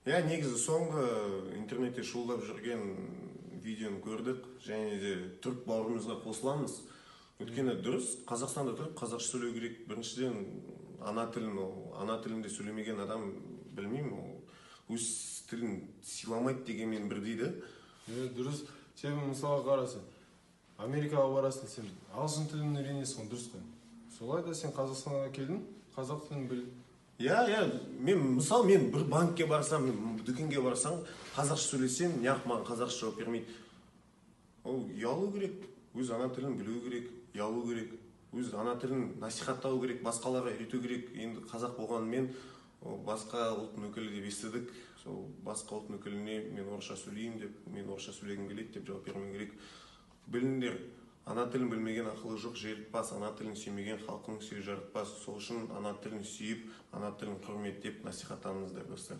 Иә, негізі соңғы интернетте шуылдап жүрген видеоны көрдік және де түрік бауырымызға қосыламыз, өйткені дұрыс, Қазақстанда тұрып, қазақша сөйлеу керек. Біріншіден, ана тілін, ол ана тілінде сөйлемеген адам, білмеймін, ол өз тілін сыйламайды дегенмен бірдей да. Иә, дұрыс. Себебі, мысалға, қара, сен Америкаға барасың, сен ағылшын тілін үйренесің ғой, дұрыс қой? Солай да сен Қазақстанға келдің, қазақ тілін біл. Иә, мен, мысалы, мен бір банкке барсам, дүкенге барсаң, қазақша сөйлесем, неғып маған қазақша жауап бермейді? Ол ұялу керек, өз ана тілін білу керек, ұялу керек, өз ана тілін насихаттау керек, басқаларға үйрету керек. Енді қазақ болғанымен, ол басқа ұлттың өкілі деп естідік, сол басқа ұлттың өкіліне мен орысша сөйлеймін деп, мен орысша сөйлегім келеді деп жауап бермеу керек. Біліңдер, ана тілін білмеген ақылы жоқ желікпас, ана тілін сүймеген халқының сүйе жарытпас. Сол үшін ана тілін сүйіп, ана тілін құрметтеп, насихаттаңыздар, достар.